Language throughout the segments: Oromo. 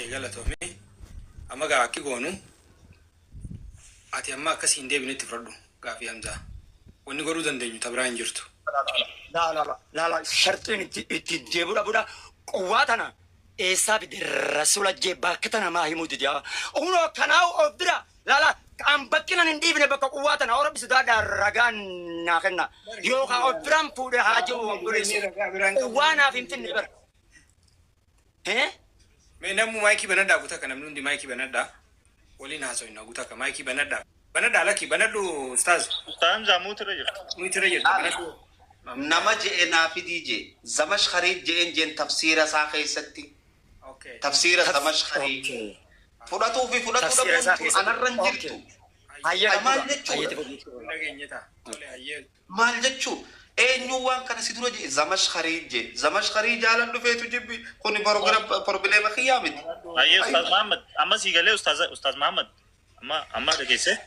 Okay, galatoomi. Amma gaa akki goonu, ati amma akkasii hin deebinetti fudhadhu gaafii Hamzaa. Wanni godhuu dandeenyu ta biraa hin jirtu. Laa laa laa laa, sharxiin itti deebi'uu dhabuudha. Quwwaa tana eessaa fide Rasuula jee bakka tana maa himuu dide? Kunoo kanaa of bira laala, an bakkinan hin dhiifne bakka quwwaa tana. Rabbi sodaadhaa, ragaa naa kenna yookaan of biraan fuudhe haa jedhu obboleessu. Quwwaa naaf hin finne bara. Mee nammu maayikii banadhaa guutaa, namni hundi maayikii banadhaa. Waliin haasofna guutaa, maayikii banadhaa. Banadhaa, lakki banadhu, ustaaz. Ustaaz Hamzaa mute irra jirta. Mute irra jirta, banadhu. Nama je'e naa fidii jee. Zamashkarii je'een jeen tafsiira isaa keessatti. Tafsiira Zamashkarii. Fudhatuu fi fudhatuu Tafsiira isaa dhabuun tun keessatti. anarra hin jirtu. Hayyee. Maal jechuudha? Hin dhageenye ta'a. Tole, hayyee. Maal jechuu? Eenyu waan kana si dura jee? Zamashkarii jee. Zamashkarii jaalan dhufeetu jibbi. Kuni problema kiyyaa miti. Hayyee, Ustaaz Muhammad, amma sii galee, Ustaaz Muhammad, amma dhageesse?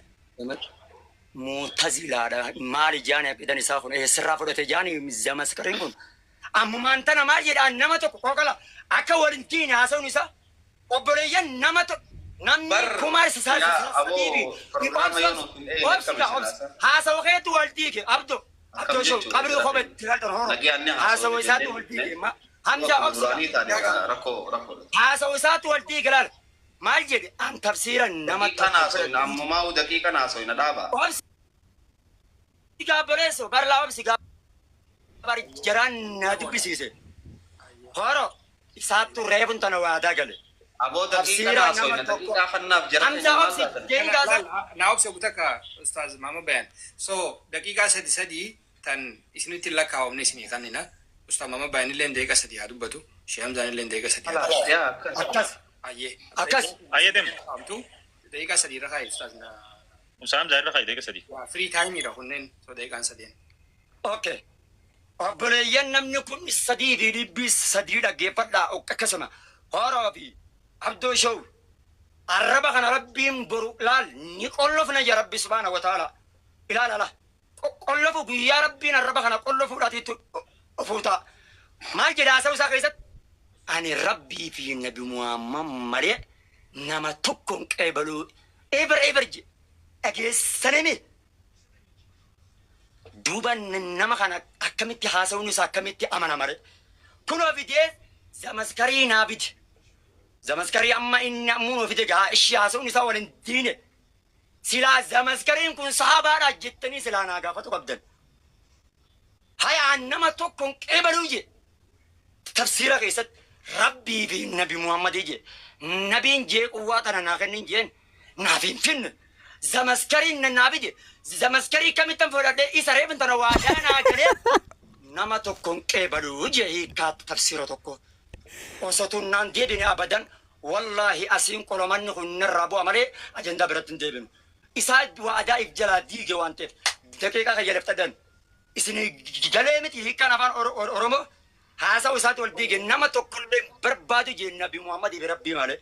Mu'tazilaadha. Maali jaani aqidan isaa kun eessarraa fudhate jaani Zamaskariin kun? Ammumaan tana maal jedhaan, nama tokko qoqala akka waliin diine haasa'uun isaa obboleeyyan nama tokko namni Bar kuma yaa aboo, problema yoo nuuf hin eeyne obsi akkam gaa isin obsi haasa? haasawa keetu wal diige, Abdo. Akkam Abdo show jechuudha? qabrii Jara kophee keenya. itti horo Nagiyaanni haasawa haasawne isaatu jennee wal diige dhufne. Hamza, Akkuma obsi gaa. duraanii taane egaa rakkoo rakkoodha. Haasawa isaatu wal diige. Laala, maal jedhe? An tafsiira nama Daqiiqaan tokko haasawina, fudhadhe. ammumaa'u daqiiqaan haasawina, dhaaba. Obsi gaa boleesso barlaa, obsi gaa bar, jaraan na dubbisiise. Horo isaattu reefun tana waadaa gale. Aboo, daqiiqaan Tafsiira nama haasawina, tokko daqiiqaa kannaaf jara Hamza, keenya maal obsi taatan? deebii gaasa. Naa obse guutaa, Ustaaz Maama Bayan. So daqiiqaa sadi sadii tan isinitti hin lakkaawamne isinii kannina. Ustaaz Maama Bayan illee daqiiqaa 3 haa dubbatu. Shee Hamzaan illee daqiiqaa 3 haa dubbatu. Yaa akkas. Akkas. Hayyee. Akkas. Hayyee, deemu. Hamtu daqiiqaa 3 irra kaa'i, Ustaaz. Ustaaz Hamzaa irra kaa'i daqiiqa 3. Waa free time dha kunneen, so daqiiqaan sadeen. Okay. Obboleeyyan, namni kun 3 fi 300 dhaggeeffadhaa. Akkasuma Horoo fi Abdoo Show, arraba kana Rabbiin boru laal ni qollofna ja Rabbi subhaana wa ta'ala. Ilaala la. Qollofu guyyaa Rabbiin arraba kana qollofuudhaatiitti dhufuu ta'a. Maal jedha haasa'u isaa keessatti? Ani Rabbii fi Nabi Muhammad malee nama tokko hin qeebaluu. Eber eber je. Dhageessanimi. Duuba nama kana akkamitti haasa'uun isaa akkamitti amanamare? Kunoo fidee Zamaskarii naa fide. Zamaskarii amma inni ammoo fide gaa ishii haasa'uun isaa waliin diine. Silaa Zamaskariin kun sahaabaadha jettanii silaa naa gaafatu qabdan. Hayaan nama tokko hin qeebaluu je. Tafsiira keessatti Rabbii fi Nabi Muhammadii je. Nabiin jee quwwaa tana naa kennin jeen naaf hin finne. Zamaskariin na naa fide. Zamaskarii kamittan fudhadhee isa reefin tana waadaa naa galee nama tokko hin qeebaluu je hiikkaa tafsiira tokko. Osoo tunnaan deebine abadan, wallaahi asiin qolomanni kun narraa bu'a malee ajandaa biratti hin deebinu. Isaa waadaa if jalaa diige waan ta'eef daqiiqaa kiyya laftadhan. Isin galee miti hiikkaan afaan Oromoo? Haasa'u isaatti wal diige, nama tokkollee hin barbaadu jee Nabi Muhammadii fi Rabbii malee.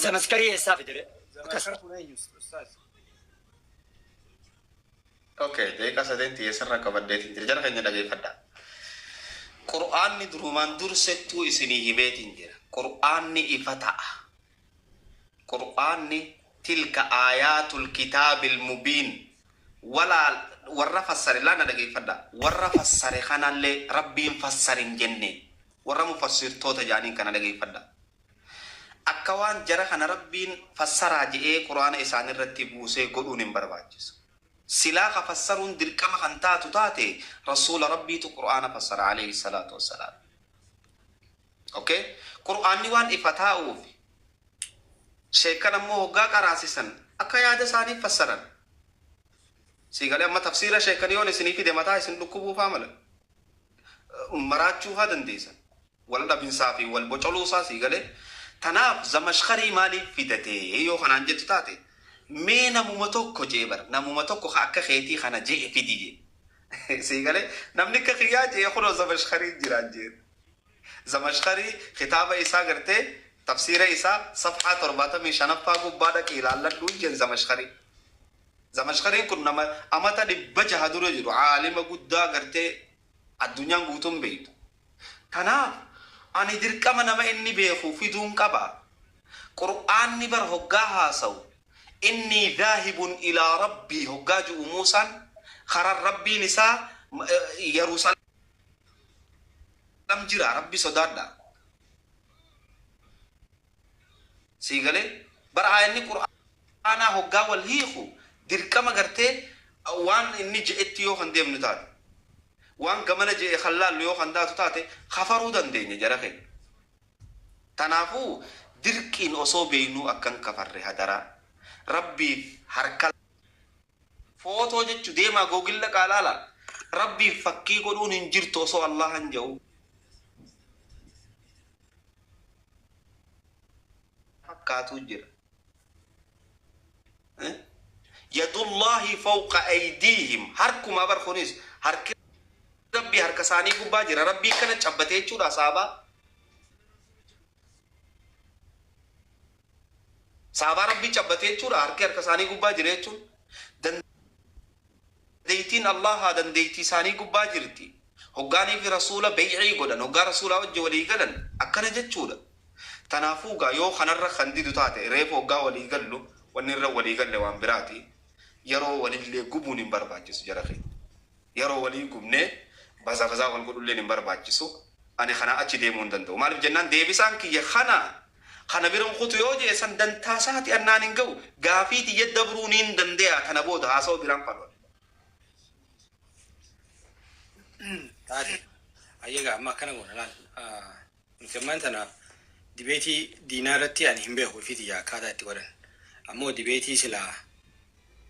Zamaskarii eessaa fidire? Akkas. Zamaskar kun eenyu, Ustaaz? Okay, daqiiqaa sadeen xiyyeessarraa qabaddeetiin jira. Jara keenya, dhageeffadhaa. Qur'aanni durumaan dursettuu isinii himeetiin jira. Qur'aanni ifa ta'a. Qur'aanni tilka aayaatul kitaabil mubiin. Walaa warra fassare laana, dhageeffadhaa. Warra fassare kanallee Rabbiin fassarin jenne. Warra mufassirtoota jedhaniin kana dhageeffadhaa. Akka waan jara kana Rabbiin fassaraa je'ee Qur'aana isaanirratti buusee godhuun hin barbaachisu. Silaa ka fassaruun dirqama kan taatu taate, Rasuula Rabbiitu Qur'aana fassara, alayhi salaatu wassalaam. Okay? Qur'aanni waan ifa taa'uuf, sheekkan ammoo hoggaa qaraasisan akka yaada isaaniif fassaran. Sii galee? Amma tafsiira sheekkan yoon isinii fide mataa isin dhukkubuufaa mala. Maraachuufaa dandeessan. Wal dhabinsaa fi wal bocoluusaa sii galee. Tanaaf Zamashkarii maaliif fidate yoo kanaan jettu taate, mee namuma tokko jee bar, namuma tokko ka akka keetii kana jee fidi jee. Sii galee? Namni akka kiyyaa jee kunoo Zamashkarii jiraan jeen. Zamashkarii kitaaba isaa gartee tafsiira isaa safhaa 75ffaa gubbaa dhaqii ilaalladhuu jeen Zamashkarii. Zamashkariin kun nama amata 600 dura jiru, aalima guddaa gartee addunyaan guutuun beektu. Kanaaf ani dirqama nama inni beeku fiduun qaba. Qur'aanni bar hoggaa haasawu inni dhaahibun ilaa rabbii hoggaa ju'u Muusaan karan rabbiin isaa Yeruusaalem jira rabbi sodaadha. Sii galee bara aayanni qur'aanaa hoggaa wal hiiku dirqama gartee waan inni je'etti yoo kan deemnu taate waan gamana je'e kan laallu yoo kan taatu taate kafaruu dandeenya jara keenya. Tanaafuu dirqiin osoo beeynuu akkan kafarre hadaraa rabbiif harka footoo jechu deemaa googilla qaalaala rabbiif fakkii godhuun hin jirtu osoo Allahan jedhu fakkaatuu jira. Yadullaahi fawqa aydiihim harkuma bar kunis harki rabbii harka isaanii gubbaa jira rabbii kana cabbatee jechuudha saabaa. Saabaa rabbii cabbatee jechuudha harki harka isaanii gubbaa jira jechuun dandeeytiin Allahaa dandeeytii isaanii gubbaa jirti. Hoggaanii fi rasuula beeycii godhan hoggaa rasuulaa wajji walii galan akkana jechuudha. Tanaafuu gaa yoo kanarra kan didu taate reefu hoggaa walii gallu wanni irra walii galle waan biraati. Yeroo walillee gubuun hin barbaachisu jara keenya. Yeroo walii gubnee baza bazaa wal godhulleen hin barbaachisu. Ani kana achi deemuu hin danda'u. Maaliif jennaan deebisaan kiyya kana kana biran kutu yoo jee san dantaa isaati annaan hin ga'u gaafii tiyya dabruu niin danda'a kana booda haasa'u biraan fadhu. Taate ayyaga amma akkana goona laal. Nuti ammaan tana dibeetii diinaa irratti ani hin beeku ifiti akkaataa itti godhan. Ammoo dibeetii silaa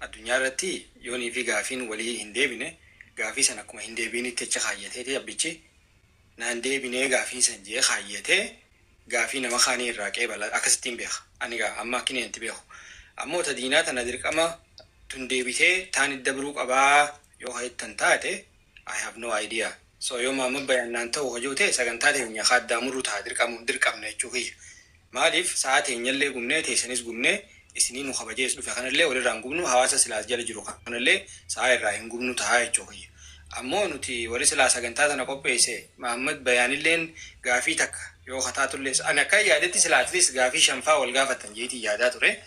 addunyaa irratti yoonii fi gaafiin walii hin deebine gaafii san akkuma hin deebiinitti achi kaayyateeti abbichi naan deebinee gaafii san jee kaayyatee gaafii nama kaanii irraa qeebala akkasittiin beeka. Ani gaa amma akkini itti beeku. Ammoo ta diinaa tana dirqama tun deebitee taan dabruu qabaa yoo hayittan taate I have no idea. So yoo maama bayannaan ta'u hojii ta'e sagantaa teenya kaaddaamurru ta'a dirqamu dirqamna jechuu kiyya. Maaliif sa'a teenyallee gubnee teessanis gubnee isinii nu kabajees dhufe kanallee walirraa hin gubnu hawaasa silaas jala jiru kanallee sa'a irraa hin gubnu ta'a jechuu kiyya. Ammoo nuti warri silaa sagantaa tana qopheesse Mahammad Bayaanilleen gaafii takka yoo kataatullee ani akka yaadetti silaa at least gaafii shanfaa wal gaafattan jeetii yaadaa ture.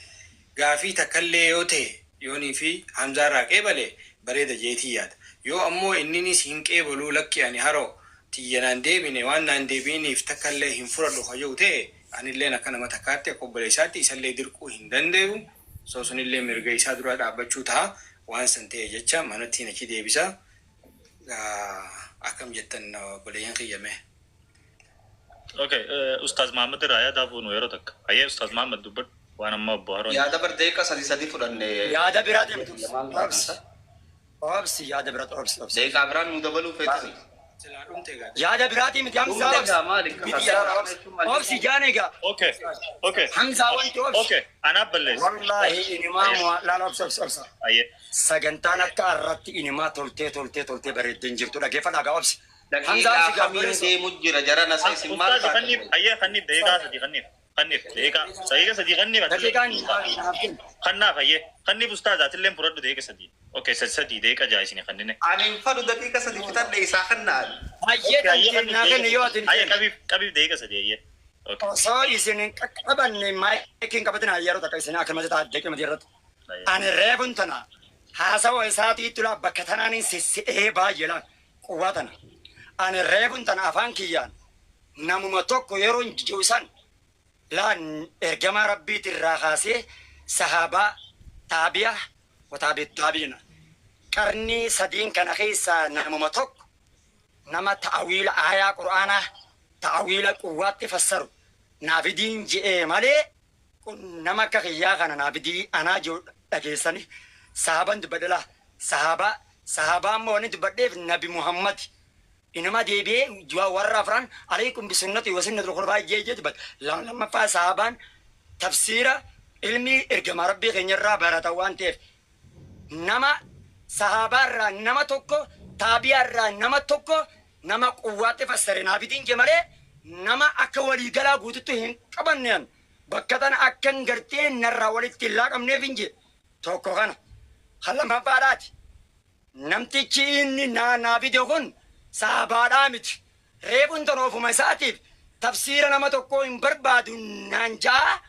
Gaafii takkallee yoo ta'e yoonii fi Hamzaa irraa qeebale bareeda jeetii yaada. Yoo ammoo inninis hin qeebaluu lakki ani haroo tiyya naan deebine waan naan deebiiniif takkallee hin fudhadhu kayyoo ta'e anilleen akka nama takkaatti akka obboleessaatti isallee dirquu hin danda'u. So sunillee mirga isaa dura dhaabbachuu ta'a waan san ta'e jecha manatti achi deebisa. Akkam jettan obboleeyyan kiyyame. Okay, Ustaaz Mahammad irraa yaada fuunu yeroo takka. Ayyee Ustaaz Mahammad dubbadhu waan amma obbo Haroon. Yaada bar daqiiqa sadi sadi fudhanne. Yaada biraa deemtu. Obsi. Obsi yaada biraa obsi obsi. Daqiiqaa biraan nu dabaluu feetani. Silaa dhumte egaa. Yaada biraatii miti Hamzaa Dhumte obsi. egaa maali? Miti yaada obsi. Obsi jaan egaa. Okay. Hamzaa wanti obsi. Okay, anaaf balleessi. Wallaahi inimaa laala obsi obsi obsi. Ayyee. Sagantaan akka har'aatti inimaa toltee toltee toltee bareeddee hin jirtu dhaggeeffadhaa gaa obsi. Hamzaa Daqiiqaa obsi gaa kamiin barreessu. deemu jira jara nasa isin maal Ustaaz taatan? kanniif ayyee kanniif daqiiqaa sadii kanniif kanniif daqiiqaa sadii kanniif Daqiiqaan naaf kennu. kannaaf ayyee kanniif ustaaz atilleen fudhadhu daqiiqa sadii. Okay, sadii daqiiqa ja'a isin kannine. Ani hin fadhu daqiiqa sadi fixadhe isaa kannaan. Ayyee Okay, kan naa kennu yoo ati hin ayyee kennu. qabiif qabiif daqiiqa sadii ayyee. Okay. Osoo isin hin qaqqabanne maayikiin qabatin yeroo takka isin akkanumatti ta'a daqiiqama irratti. Ani reebun tana haasawa isaatiitti laa bakka tanaan sisse'ee baay'ee laan quwwaa tana. Ani reebun tana afaan kiyyaan namuma tokko yeroo jiru san laan ergamaa rabbiitti irraa kaasee sahaabaa taabi'a wataabi taabiina. Qarnii sadiin kana keessaa namuma tokko nama ta'awiila aayaa qur'aanaa ta'awiila quwwaatti fassaru naafidiin je'ee malee kun nama akka kiyyaa kana naafidii anaa jiru dhageessani sahaban dubbadhe sahabaa sahabaa immoo wanni dubbadheef nabi Muhammad inuma deebi'ee warra afran alaykum bisunnati wa sunnatul khulafaa jee jee dubbate lammaffaa sahabaan tafsiira ilmi ergamaa rabbii keenyarraa barata waan ta'eef nama sahabaarraa nama tokko taabiyaarraa nama tokko nama quwwaatti fassare naafitiin jee malee nama akka waliigalaa guututti hin qabanneen bakka tana akka hin gartee narraa walitti hin laaqamneef hin jee tokko kana kan lammaffaadhaati. Namtichi inni naa fide kun sahabaadhaa miti. Reebuun tan ofuma isaatiif tafsiira nama tokkoo hin barbaadu naan ja'a.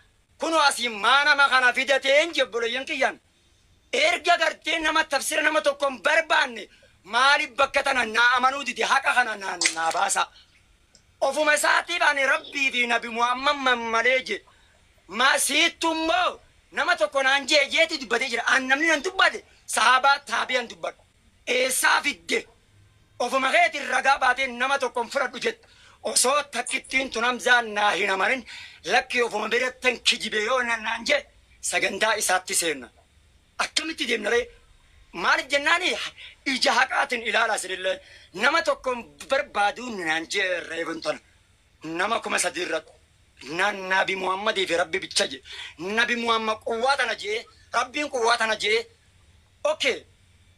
Kunoo asii maa nama kana fidateen jee obboleeyyan kiyyaan. Erga gartee nama tafsira nama tokko hin barbaanne maaliif bakka tana naa amanuu dide haqa kana naa baasa. Ofuma isaatiif ani Rabbii fi Nabi Muhammad malee jee. Maa siittu immoo nama tokko naan jee jeeti dubbatee jira. An namni nan dubbate sahaabaa taabi'an dubbadhu. Eessaa fidde? Ofuma keetiin ragaa baatee nama tokko hin fudhadhu jette. Osoo takkittiin tun Hamzaan naa hin amanin lakki ofuma birattan kijibe yoo naan jee sagantaa isaatti seenna. Akkamitti deemna ree? Maaliif jennaan ija haqaatiin ilaalaa isinillee nama tokko hin barbaadu naan jee reebun tana. Nama 3000 irratti naan Nabi Muhammadii fi Rabbi bicha jee. Nabi Muhammad quwwaa tana jee Rabbiin quwwaa tana jee. Okay.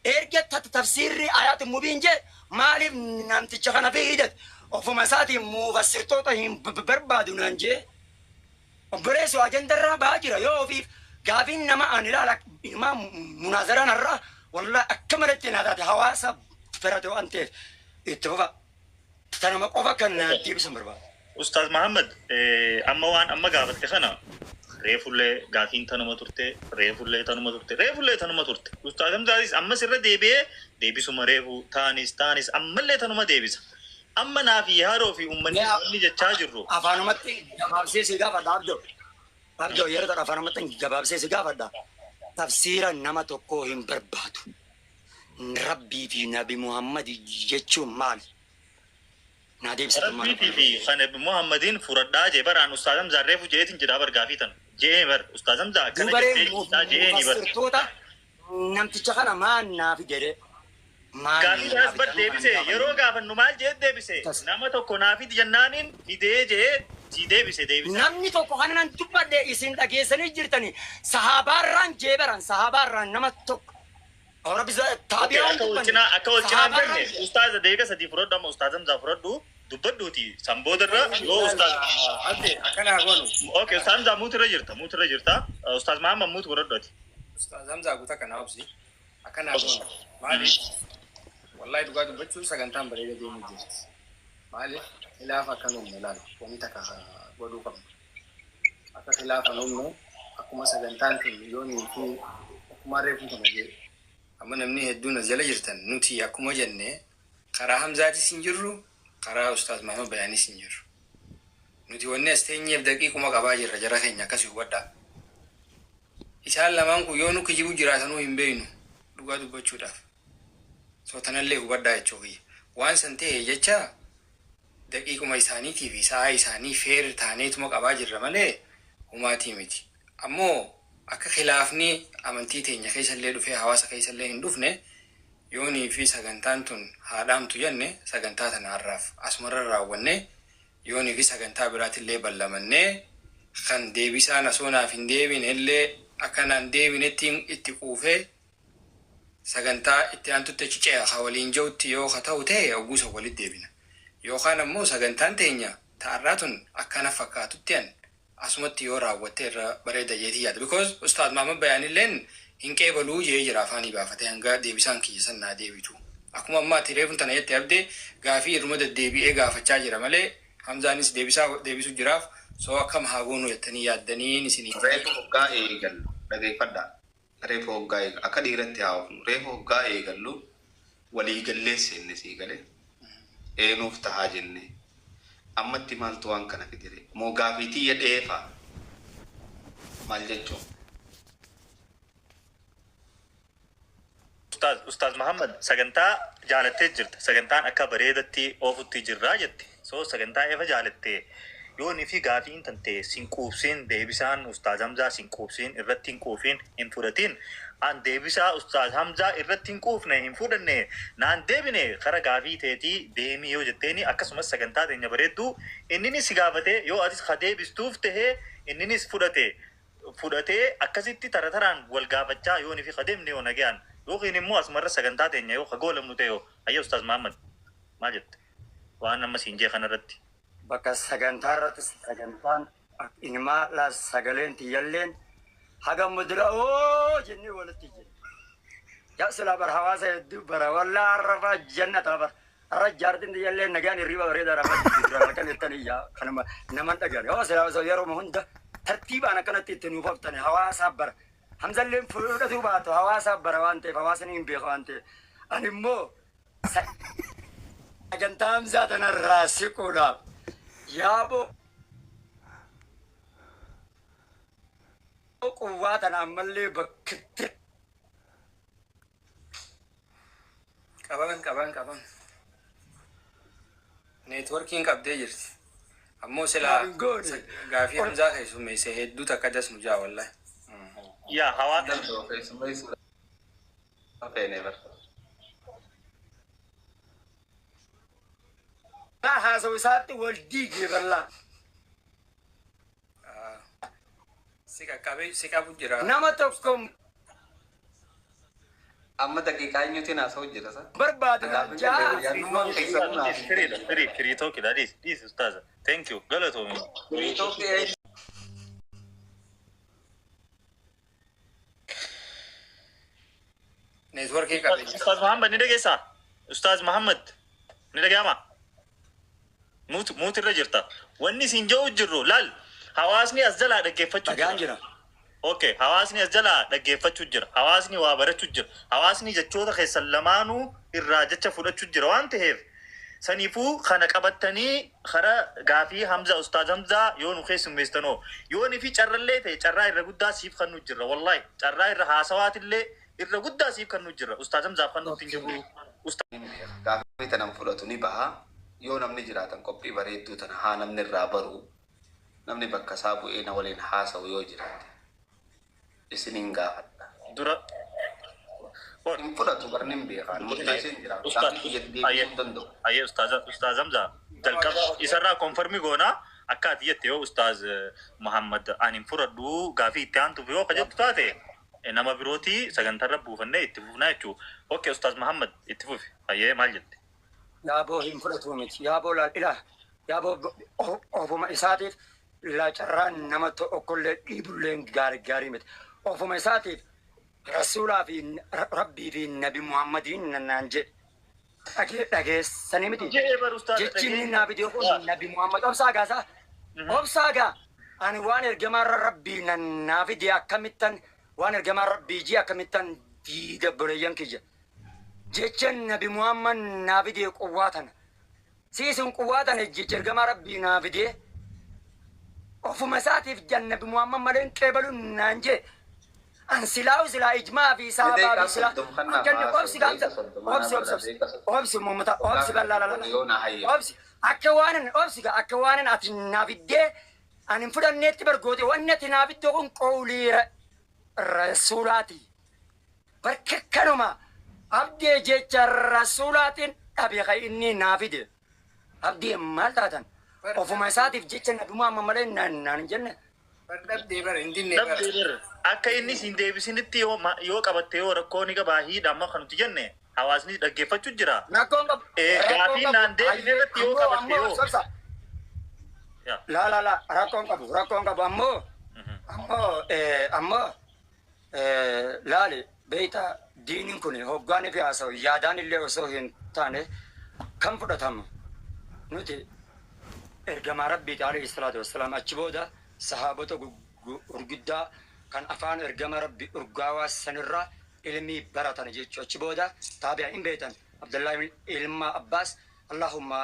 Erga tafsiirri ayaatu mubiin jee maaliif namticha kana fiidate ofuma isaatiin mufassirtoota hin barbaadu naan jee. Obboleessoo ajandarraa ba'aa jira yoo ofiif gaafiin nama ani ilaala ilmaa munaazaraan har'aa wallahi akka malatti naa taate hawaasa barate waan ta'eef itti fufa. Tanuma qofa kan naa deebisan barbaada. Ustaaz Mahammad, amma waan amma gaafatte kana reefullee gaafiin tanuma turte, reefullee tanuma turte, reefullee tanuma turte. Ustaaz Hamzaatis ammas irra deebi'ee deebisuma reefu taanis taanis ammallee tanuma deebisa. Amma naa fi yaadoo fi uummanni wanni jechaa jirru. Afaanumatti gabaabsee si gaafadha Abdoo. Abdoo yeroo tokko afaanumatti gabaabsee si gaafadha. Tafsiira nama tokkoo hin barbaadu. Rabbii fi Nabi Muhammad jechuun maali? Naa deebisi. Rabbiitii fi kan Nabi Muhammadiin furadhaa jee baraan Ustaaz Hamzaan reefu jeetiin jedhaa bar gaafii tan. Jee bar Ustaaz Hamzaa akkana Dubaree jettee jirtaa jeeni bar. mufassirtoota namticha kana maan naa fide? Maan Gaafii naa taas bar fide? deebise yeroo gaafannu maal jee deebise nama tokko naa fidi jennaaniin fidee jee si deebise deebise. Namni tokko kana nan dubbadhe isin dhageessanii jirtani sahaabaarraan jee baran sahaabaarraan nama tokko. Rabbi taabi'aan Akka wal cinaa akka wal cinaa hin banne ustaaza deega sadii fudhadhu amma Ustaaz Hamzaa fudhadhu dubbadhuuti san boodarra yoo ustaaz Abde akkana haa goonu. Okay, Ustaaz Hamzaa muutirra jirta, muutirra jirta. Ustaaz Mahammad mute godhadhu ati. Ustaaz Hamzaa guutaa kana obsi. Akkana haa goonu. Maaliif? Wallahi dhugaa dubbachuun sagantaan bareeda deemuu jirti. Maaliif? Khilaafa akka nuumne ilaala. Wanni takka godhuu qabnu. Akka khilaafa nuumne akkuma sagantaan tun yoonii fi akkuma reefu tana jee. Amma namni hedduun as jala jirtan nuti akkuma jenne karaa Hamzaatis hin jirru, karaa Ustaaz Mahammad Bayaanis hin jirru. Nuti wanni as teenyeef daqiiquma qabaa jirra jara keenya akkasii hubadhaa. Isaan lamaan kun yoo nu kijibu jiraatanuu hin beeknu dhugaa dubbachuudhaaf. So tanallee hubadhaa jechuu kiyya. Waan san ta'e jecha daqiiquma isaaniitii fi sa'aa isaanii fair taaneetuma qabaa jirra malee humaatii miti. Ammoo akka khilaafni amantii teenya keessallee dhufee hawaasa keessallee hin dhufne yoonii fi sagantaan tun haa dhaamtu jenne sagantaa tana har'aaf asumarra raawwanne yoonii fi sagantaa biraatillee ballamannee kan deebisaan asoo naaf hin deebine illee akka naan deebinetti itti quufee sagantaa itti aantutti achi ce'a ka waliin ja'utti yoo ka ta'u ta'e ogguusa walitti deebina. Yookaan ammoo sagantaan teenya ta'arraa tun akkana fakkaatutti an asumatti yoo raawwatte irra bareeda jeetii yaada. Because Ustaaz Mahammad Bayaanilleen hin qeebaluu jee jira afaanii baafatee hanga deebisaan kiyya san naa deebitu. Akkuma ammaa ati reefun tana jette abdee gaafii irruma deddeebi'ee gaafachaa jira malee Hamzaanis deebisaa deebisu jiraaf soo akkam haa goonu jettanii yaaddaniin isinii. Reefu hoggaa eegallu dhageeffadhaa. Reefu hoggaa eegallu akka dhiiratti haa oofnu. Reefu hoggaa eegallu waliigallee seenne sii galee eenuuf tahaa jenne. Ammatti maaltu waan kana fidire? Moo gaafii tiyya dheefaa? Maal jechuun? Ustaaz Ustaaz Mahammad sagantaa jaalattee jirta. Sagantaan akka bareedatti oofutti jirraa jette. So sagantaa efa jaalatte yoonii fi gaafiin tante sin quubsin deebisaan Ustaaz Hamzaa sin quubsin irratti hin quufin hin fudhatin. An deebisaa Ustaaz Hamzaa irratti hin quufne hin fudhanne naan deebine kara gaafii teetii deemii yoo jetteeni akkasumas sagantaa teenya bareedduu inninis si gaafate yoo atis ka deebistuuf tahee inninis fudhate fudhatee akkasitti tara taraan wal gaafachaa yoonii fi ka deemne yoo nagayaan yookiin immoo asumarra sagantaa teenya yoo ka goolamnu ta'e yoo hayya Ustaaz Mahammad maal jette waan amma siin jee kanarratti. Bakka sagantaa irratti sagantaan ilmaa la sagaleen tiyyalleen haga mudura oo jennee walitti jenna. Yaa silaa bar hawaasa hedduu bara wallaa har'a jannata bar har'a jaartiin tiyyalleen nagaan hirriba bareedaa rafaa jirti dura halkan jettanii yaa kanuma naman dhaga'an yoo silaa osoo yeroo hunda Tartiibaan akkanatti itti nuuf haftane hawaasaaf bara. Hamzalleen fudhatu baatu hawaasaaf bara waan ta'eef hawaasni hin beeku waan ta'eef. Ani immoo sagantaa Hamzaa tanarraa siquudhaaf yaaboo quwwaa tana ammallee bakkitti Qaban qaban qaban. Neetworkiin qabdee jirti. Ammoo silaa Hin goone. gaafii Hamzaa keessummeesse hedduu takka das nu jaa wallahi. Yaa hawaa Danda'u keessummeessuudha. Feene bara. Haasa'u isaatti wal diigee bal'aa. Si qaqqabee si qabu jira. Nama tokko Amma daqiiqaa eenyuutiin haasa'u jira sa? barbaadu jaa. Yaadummaan keessanuu naaf hin Firiidha, firii, firii tokkidha. Dhiis, dhiis ustaaza. Thank you. Galatoomi. Firii tokko eenyu? Neetworkii qabdee jirti. Ustaaz Muhammad ni dhageessaa? Ustaaz Muhammad ni dhaga'ama? Muut muut irra jirta. Wanni isin jedhu jirru laal hawaasni as jalaa dhaggeeffachuu Dhagaan jira. Okay, hawaasni as jalaa dhaggeeffachuu jira. Hawaasni waa barachuu jira. Hawaasni jechoota keessan lamaanuu irraa jecha fudhachuu jira waan ta'eef saniifuu kana qabattanii kara gaafii Hamza Ustaaz Hamzaa yoo nu keessummeessanoo yoo ni fi carrallee ta'e carraa irra guddaa siif kennu jirra wallahi carraa irra haasawaatillee irra guddaa siif kennu jirra Ustaaz Hamzaaf kennuutti hin jirru. Gaafii tanan fudhatu ni baha. Yoo namni jiraatan qophii bareedduu tana haa namni irraa baru. Namni bakka isaa bu'ee na waliin haasa'u yoo jiraate. Isiniin gaafadha. Dura Hin fudhatu barni hin beekan. Murteessee hin jiraatu. Gaafii kiyya deebisuu hin danda'u. Ayyee Ustaaz Hamzaa jalqaba isarraa konfarmi goonaa akka ati jette yoo Ustaaz Muhammad ani hin fudhadhu gaafii itti aantuuf yoo ka jettu taate nama birootii sagantarra buufannee itti fufnaa jechuu. Okay Ustaaz Muhammad itti fufi. Ayyee maal jette? Yaaboo hin fudhatu miti. Yaaboo laal ilaa. Yaaboo ofuma isaatiif laa carraan nama tokkollee dhiibullee gaarii gaarii miti. Ofuma isaatiif rasuulaa fi rabbii fi nabi Muhammadiin naan jedhe. Dhageessanii miti. Jee bar Ustaaz. Jechi inni naa fide kun nabi Muhammad obsaa gaasaa. Obsaa gaa. Ani waan ergamaarra rabbii naa fide akkamittan waan ergamaa rabbii jee akkamittan diida boleeyyan kiyya. Jecha nabi Muhammad naa fide quwwaa tana. Siisin quwwaa tana jecha ergamaa rabbii naa fide. Ofuma isaatiif jan nabi Muhammad malee hin qeebalu naan jee. An silaa silaa ijmaa fi saabaa fi silaa. Akkanni obsi gaamsa. Obsi obsi obsi. Obsi mummata obsi bal'aa lala. Obsi akka waanan obsi akka waanan ati naa fiddee ani hin fudhanneetti bargoote wanni ati naa fidde kun qawlii rasuulaati. Barka kanuma abdee jecha rasuulaatiin dhabe kan inni naa fide. Abdee maal taatan? Ofuma isaatiif jecha nabi Muhammad malee naan hin jenne. Dhabdee bara hin dinne bara. Dhabdee bar akka inni siin deebisinitti yoo yoo qabatte yoo rakkoo ni qabaa hiidha amma kan nuti jenne hawaasni dhaggeeffachuu jira. Rakkoon qabu. Gaafii naan deebine irratti yoo qabatte yoo. Yaa. La la la rakkoon qabu rakkoon qabu ammoo laali beeyta diiniin kun hoggaan fi haasa'u yaadaan illee osoo hin taane kan fudhatamu nuti ergamaa rabbiiti alayhi salaatu wassalaam achi booda sahaabota gurguddaa kan afaan ergama rabbi urgaawaa sanirraa ilmii baratan jechuu achi booda taabi'a hin beektan Abdullahi ilma Abbaas Allahumma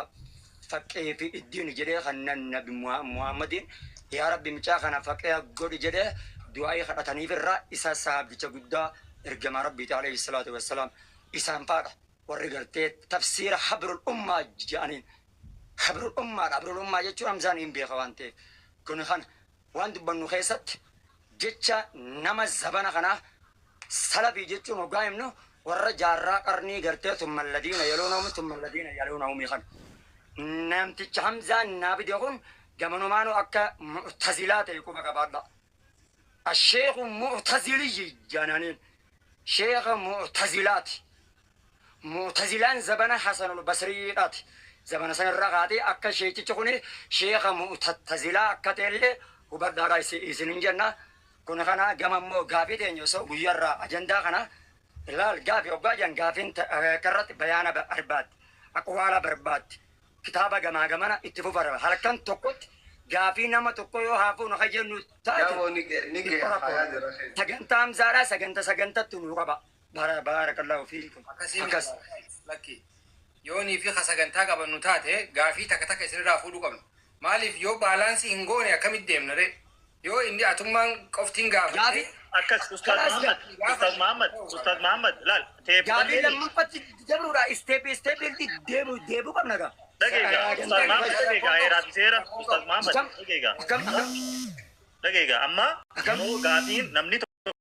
faqee fi iddiin jedhee kan nabi Muhammadiin yaa rabbi mucaa kana faqee godhi jedhee du'aa'ii kadhataniif irraa isa sahaabdicha guddaa ergamaa rabbiiti alayhi salaatu wassalaam isaan faadha warri gartee tafsiira habrul ummaa jedhaniin habrul ummaadha. Habrul ummaa jechuun Hamzaan hin beeka waan ta'eef kun kan waan dubbannu keessatti jecha nama zabana kanaa salafii jechuun hoggaa himnu warra jaarraa qarnii gartee tummaladiina yeroo tummaladiina yeroo naumii kan namticha Hamzaan naa fide kun gamanumaanuu akka mu'tazilaa ta'e quba qabaadha. Asheeku mu'taziliyyi jedhaniin sheeka mu'tazilaati. Mu'tazilaan zabana Hasanul Basriidhaati. Zabana sanarraa kaatee akka sheekichi kun sheeka mu'tazilaa akka ta'ellee hubadhaadha isinin jenna. Kun kana gama immoo gaafii teenya osoo guyyaarraa ajandaa kana ilaal gaafii hoggaa jedhan gaafiin karratti bayaana barbaaddi. Aqwaala barbaaddi. Kitaaba gamaa gamana itti fufa halkan tokkotti Gaafii nama tokko yoo haa fuunu ka jennu taate Yaaboo ni ni xiqqoo hayaa rakkoodha. jira keessa. Sagantaa Hamzaadhaa saganta sagantatti nuu qaba. Baarakallahu fiikum. Akkasii Akkas. Lakki. Yoonii fi sagantaa qabannu taate, gaafii takka takka isinirraa fuudhuu qabna. Maaliif yoo balance hin goone akkamitti deemna ree? Yoo inni atummaan qoftiin gaafate. Gaafii Akkas, Ustaz Kalaas. Muhammad, Ustaz Muhammad, Ustaz Muhammad, laal Gaafii teeffannee lammaffatti dabruudha. Step step deemu deebuu qabna gaa. Dhageega, Ustaz Muhammad, dhageega, heeraa fi seera, Ustaz Muhammad, Akkam dhageega. akkam akkam Dhageega, amma akkam yeroo gaafiin namni